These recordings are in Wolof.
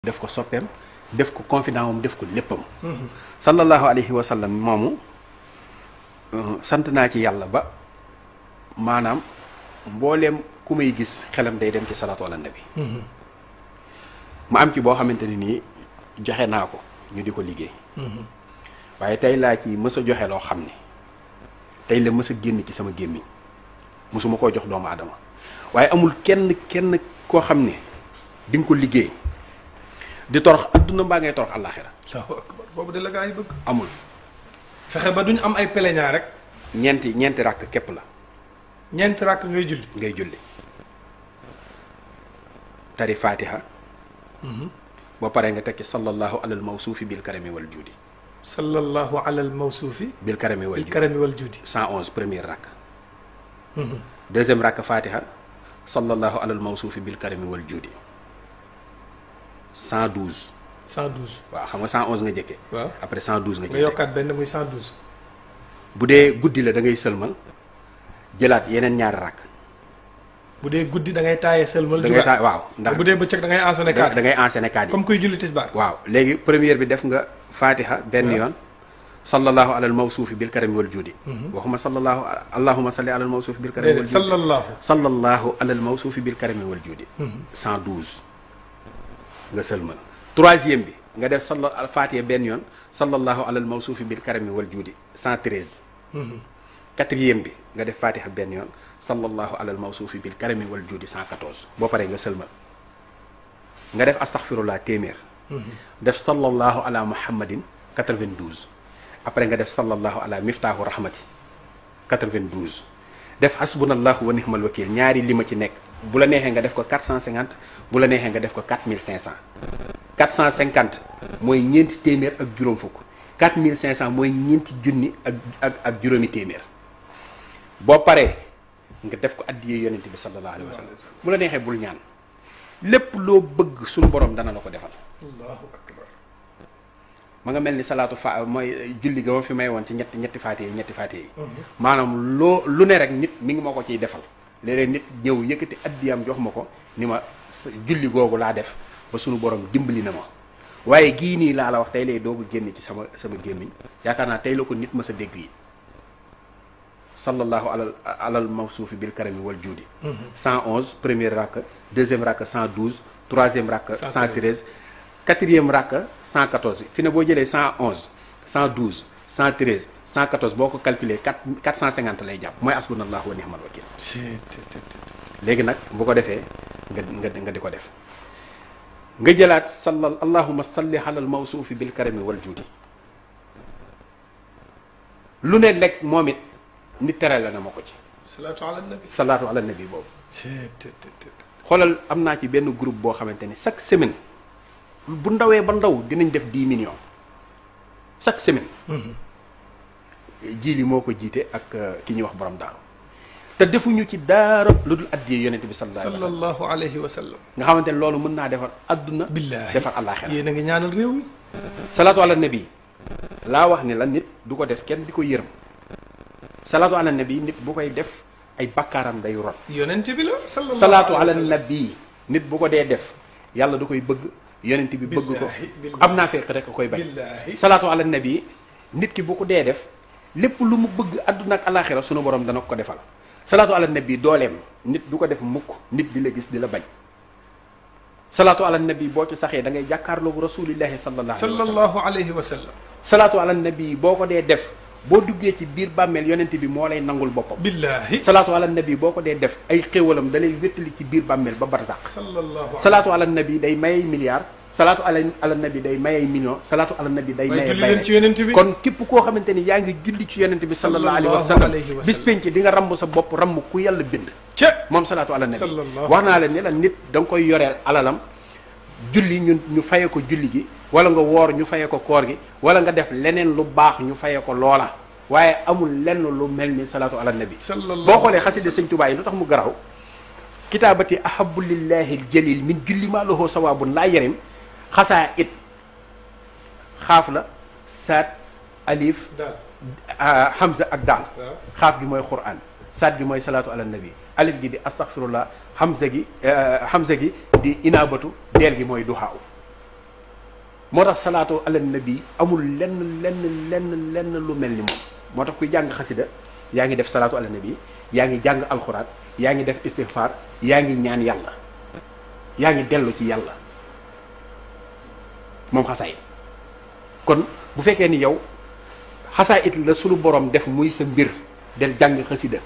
def ko soppeem def ko confident moom def ko léppam sallallahu alayhi wa sallam moomu sant naa ci yàlla ba maanaam mbooleem ku may gis xelam day dem ci salaatu ala nabi ma am ci boo xamante ni nii joxe naa ko ñu di ko liggéey waaye tey laa ci mës a joxe loo xam ne tey la mës a génn ci sama gémmiñ mësuma koo jox doomu aadama waaye amul kenn koo xam ne di nga ko liggéey di torox adduna mbaa ngay torox àllaaxira boobu de la gaa yi bëgg amul fexe ba duñu am ay peleñaa rek ñeenti ràkk képp la ñeenti ràkk ngay julli tari fatiha boo paree nga tekki sallallahu alal mawsuufi bil karami wal juudi sallallahu alal mawsuufi bil karami wal juudi 111 première ràkk deuxième ràkk fatiha sallallahu alal mawsuufi bil karami wal juudi 112 waaw xam nga 111 nga jëkkee waaw après 112 nga nga yokkaat benn muy 112 bu dee guddi la da ngay sëlmal jëlaat yeneen ñaari ràkk bu dee guddi da ngay taayee sëlmal da ngay taay waaw ndax bu dee bëccëg da ngay enchaîner kaat da ngay enchaîner kaat yi comme kuy julli tisbaar waaw léegi première bi def nga fatiha benn yoon sallallahu alal mawsuufi bil karami wal juudi waxuma sallallahu allahumma salli alal mawsuufi bil karami wal juudi sallallahu alal mawsuufi bil karami wal juudi 112 nga sëlmal troisième bi nga def fatiha benn yoon sallallahu alal mawsuufi bil karami wal juudi 113 quatrième bi nga def fatiha benn yoon sallallahu alal mawsuufi bil karami wal juudi 114 boo paree nga sëlmal nga def astaghfirullah téeméer def sallallahu ala muhammadin 92 après nga def sallallahu ala miftaahu rahmati 92 def hasbunallahu wa nihmal wakil ñaari lima ci nekk bu la neexee nga def ko 450 bu la neexee nga def ko 4500 450 mooy ñeenti téeméer ak juróom fukk 4500 mooy ñeenti junni ak juróomi téeméer boo paree nga def ko addiyee yonent bi sallallahu alayhi wa sallam bu la neexee bul ñaan lépp loo bëgg suñu borom dana la ko defal. allahu akbar ma nga mel ni salaatu mooy julli ga ma fi may woon ci ñetti faatiha yi maanaam lu ne rek nit mi ngi ma ko ciy defal léeg-léeg nit ñëw yëkkati addiyam jox ma ko ni ma julli googu laa def ba suñu borom dimbali na ma waaye gii nii laa la wax tey lay doog a génn ci sama gémmiñ yaakaar naa tey la ko nit ma sa dégg yi sallallahu alal mawsuufi bil karami wal juudi 111 première rakk deuxième rakk 112 troisième rakk 113 quatrième rakk 114 fi ne boo jëlee 111 112 113 114 boo ko calculé 450 lay jàpp mooy asbunallahu wa ni'mal wakil léegi nag bu ko defee nga di ko def nga jëlaat allahumma salli alal mawsuufi bil karami wal juudi lu ne lekk moom it nit tere la na ma ko ci salaatu ala nabi boobu xoolal am naa ci benn groupe boo xamante ni chaque semaine bu ndawee ba ndaw dinañ def 10 millions chaque semaine ji li moo ko jiite ak ki ñuy wax borom daaru te defuñu ci daara lu dul addiyee yonent bi sallallahu alayhi wa sallam nga xamante ne loolu mën naa defar adduna billaahi defar àllaaxira yéen a ngi ñaanal réew mi salaatu ala nabi laa wax ni la nit du ko def kenn di ko yërëm salaatu ala nabi nit bu koy def ay bakkaaram day rot yonent bi la salaatu ala nabi nit bu ko dee def yàlla da koy bëgg yonent bi bëgg ko am naa fekk rek a koy bañ salaatu ala nabi nit ki bu ko dee def lépp lu mu bëgg àdduna ak alaaxira sunu borom dana ko defal salaatu ala nabi dooleem nit du ko def mukk nit di la gis di la bañ salaatu ala nabi boo ci saxee da ngay jàkkaarloogu rasulillahi sallallahu alayhi wa sallam salaatu ala nabi boo ko dee def boo duggee ci biir bàmmeel yonent bi moo lay nangul boppam billaahi salaatu ala nabi boo ko dee def ay xéwalam da lay wéttali ci biir bàmmeel ba barzaq salaatu ala nabi day mayay milliard salaatu ala nabi day mayay million salaatu ala nabi day mayay bay kon képp koo xamante ni yaa ngi julli ci yonent bi sallallahu alayhi wa sallam bis penc di nga ramb sa bopp ramb ku yàlla bind moom salaatu ala nabi wax naa leen ne la nit da nga koy yoreel alalam julli ñu faye ko julli gi wala nga woor ñu faye ko koor gi wala nga def leneen lu baax ñu faye ko loola waaye amul lenn lu mel ni salaatu ala nabi boo xoolee xasida sëñ Tuubaa yi lu tax mu garaw kitaabati ahabu lillahi aljalil min julli maa lahu sawaabun laa yarim xasaa it xaaf la saat alif hamza ak daal xaaf gi mooy quran saat gi mooy salaatu ala nabi alif gi di astaghfirullah hamza gi di inaabatu deel gi mooy duhaaw moo tax salaatu ala nabi amul lenn lu mel ni moom moo tax kuy jàng xasida yaa ngi def salaatu ala nabi yaa ngi jàng alxuraan yaa ngi def istighfar yaa ngi ñaan yàlla yaa ngi dellu ci yàlla moom xasaayit kon bu fekkee ni yow xasaayit la sunu borom def muy sa mbir del jàng xasida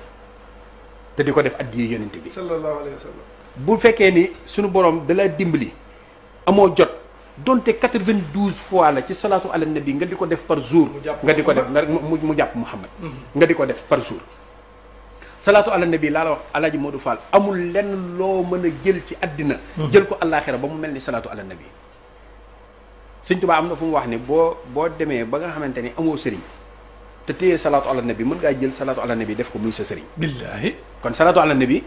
te di ko def addiya yonent bi sallallahu alayhi wa sallam. bu fekkee ni sunu borom da la dimbali amoo jot donte 92 fois la ci salaatu ala nabi nga di ko def par jour nga di ko def mu jàpp Muhammad nga di ko def par jour salaatu ala nabi laa la wax alaaji Modou Fall amul lenn loo mën a jël ci àddina jël ko àllaaxira ba mu mel ni salaatu ala nabi Sëñ Tuubaa am na fu mu wax ne boo demee ba nga xamante ni amoo sëriñ te téye salaatu ala nabi mën ngaa jël salaatu ala nabi def ko muy sa sëriñ billaahi kon salaatu ala nabi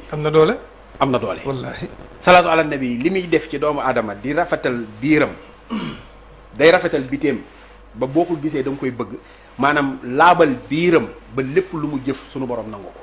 am na doole wallaahi salaatu ala nabi li muy def ci doomu aadama di rafetal biiram day rafetal biteem ba boo ko gisee da nga koy bëgg maanaam laabal biiram ba lépp lu mu jëf sunu borom nangu ko